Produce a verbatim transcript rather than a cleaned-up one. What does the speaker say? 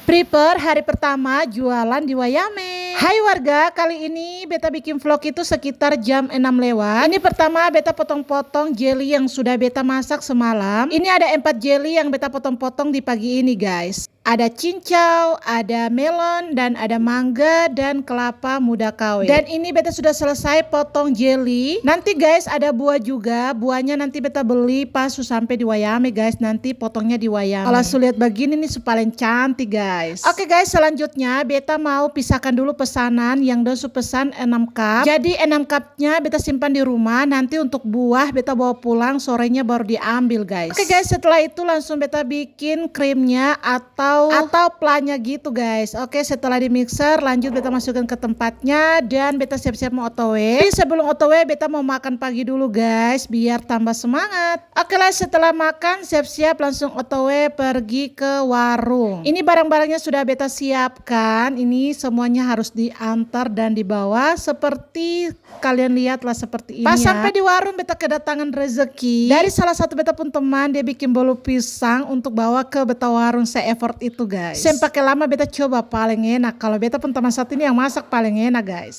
Prepare hari pertama jualan di Wayame. Hai warga, kali ini beta bikin vlog itu sekitar jam enam lewat. Ini pertama beta potong-potong jelly yang sudah beta masak semalam. Ini ada empat jelly yang beta potong-potong di pagi ini, guys. Ada cincau, ada melon, dan ada mangga, dan kelapa muda kawe. Dan ini beta sudah selesai potong jelly. Nanti, guys, ada buah juga. Buahnya nanti beta beli pas su sampe di Wayame, guys. Nanti potongnya di Wayame. Kalo su liat bagini nih, su paleng cantik, guys. Oke, guys, selanjutnya beta mau pisahkan dulu pesanan yang dong su pesan enam cup. Jadi enam cupnya beta simpan di rumah, nanti untuk buah beta bawa pulang, sorenya baru diambil, guys. Oke, guys, setelah itu langsung beta bikin krimnya atau, atau planya gitu, guys. Oke, setelah di mixer, lanjut beta masukkan ke tempatnya dan beta siap-siap mau O T W. Tapi sebelum O T W, beta mau makan pagi dulu, guys, biar tambah semangat. Oke lah, setelah makan, siap-siap langsung O T W pergi ke warung. Ini barang-barangnya sudah beta siapkan. Ini semuanya harus diantar dan dibawa seperti kalian lihat lah, seperti ini. Pas ya. Sampai di warung, beta kedatangan rezeki dari salah satu beta pung teman, dia bikin bolu pisang untuk bawa ke beta warung. Se-effort itu, guys. Seng pake lama beta coba, paling enak. Kalau beta pung teman satu ini yang masak paling enak, guys.